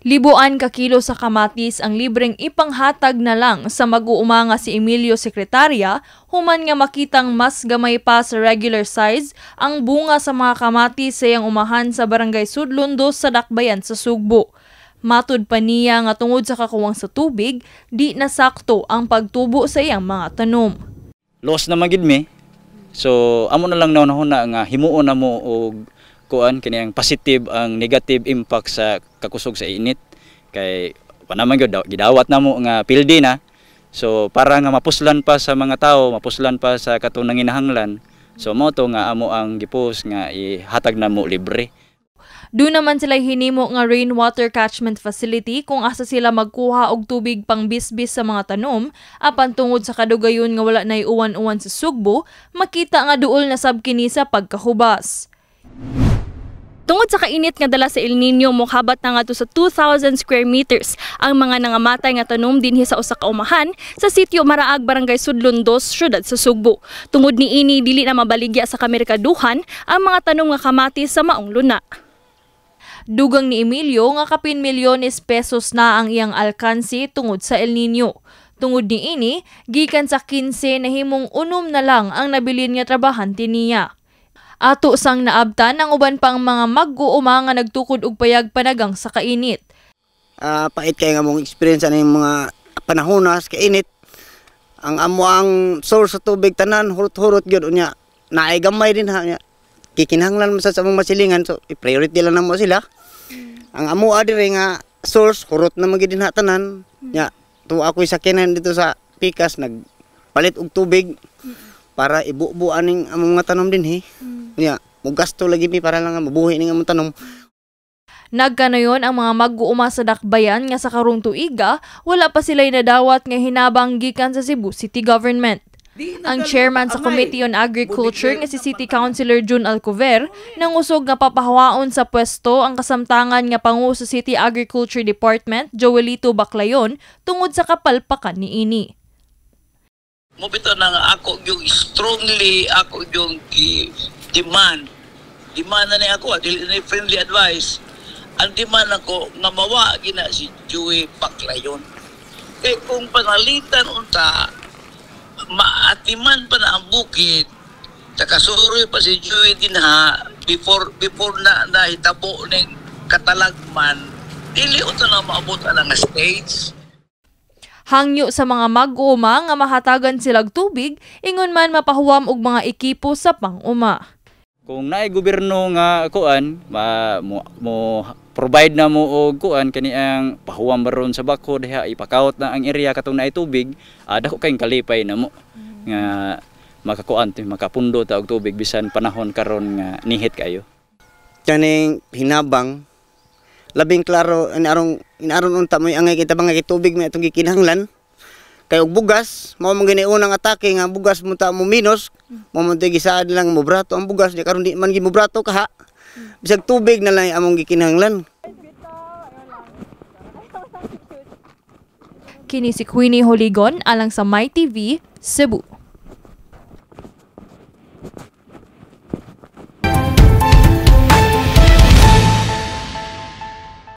Libuan ka kilo sa kamatis ang libreng ipanghatag na lang sa mag-uuma nga si Emilio Secretaria human nga makitang mas gamay pa sa regular size ang bunga sa mga kamatis sa iyang umahan sa Barangay Sudlon 2 sa Dakbayan sa Sugbo. Matud pa niya nga tungod sa kakuwang sa tubig, di nasakto ang pagtubo sa iyang mga tanom. Loss na magid mi. So amo na lang naunahuna nga himuon na mo og kuan kini ang positive ang negative impact sa kakusog sa init kay panaman gyud gidawat namo nga pildi na, so para nga mapuslan pa sa mga tao, mapuslan pa sa katong nanginahanglan. So mo to nga amo ang gipos nga ihatag namo libre. Doon naman sila hinimo nga rainwater catchment facility kung asa sila magkuha og tubig pang bisbis sa mga tanom, apan tungod sa kadugayon nga wala nay uwan-uwan sa Sugbo, makita nga duol na sab kini sa pagkahubas. Tungod sa kainit nga dala sa El Nino, mokabat na ngadto sa 2,000 square meters ang mga nangamatay nga tanom dinhi sa usa ka umahan sa sitio Maraag, Barangay Sudlon 2, syudad sa Sugbo. Tungod niini, dili na mabaligya sa kamerkaduhan ang mga tanom nga kamatis sa maong luna. Dugang ni Emilio nga kapin milyones pesos na ang iyang alkansi tungod sa El Nino. Tungod niini, gikan sa 15 nahimong 6 na lang ang nabilin nga trabahante niya. Ato sang naabtan ang uban pang mga mag-uuma nga nagtukod og payag panagang sa kainit. Pait kay nga mong experience ani mga panahonas kainit. Ang amo ang source sa tubig tanan hurot-hurot gyud, unya naay gamay din ha, unya kikinahanglan man sa among masilingan, so i-priority lang namo sila. Ang amo diri nga source hurot na man gyud din ha tanan. Nya tuwa ako'y sakyanan dito sa pikas nagpalit og tubig para ibubo aning among mga tanom dinhi. Nya mugasto lagi mi para lang nga mabuhi ning among tanom. Nagkanayon ang mga mag-uuma sa Dakbayan nga sa karong tuiga, wala pa sila'y nadawat nga hinabang gikan sa Cebu City Government. Ang chairman sa Committee on Agriculture nga si City Councilor June Alcover nangusog nga papahawaon sa pwesto ang kasamtangan nga pangu sa City Agriculture Department, Joelito Baclayon, tungod sa kapalpakan niini. Mubito na nga ako yung strongly ako yung demand. Demand na ni ako, dili ni friendly advice. Ang demand ako nga mawa gina si Joey Baclayon. Kay kung panalitan unta, maatiman pa na ang bukid, takasuroy pa si Joey dinha before before na nahitabo ning katalagman, dili unta na maabot ang stage. Hangyo sa mga mag-uuma nga mahatagan silag tubig, ingon man mapahuwam og mga ekipo sa pang-uma. Kung naay gobyerno nga kuan ma, mo provide na mo og kuan kani ang pahuwam baron sa bako diha, ipakawat na ang area katong naay tubig, dako kayong kalipay na mo nga makakuan makapundo ta og tubig bisan panahon karon nga nihit kayo. Kaning hinabang labing klaro inaron inaron unta mo angay kita mga tubig may atong gikinahanglan. Kay og bugas mao man gani unang atake nga bugas mo ta mo minus mo man gisaad lang mo brato ang bugas di karon di man gimubrato kaha. Bisag tubig na lang among gikinahanglan. Kini si Queenie Holigon alang sa My TV, Cebu.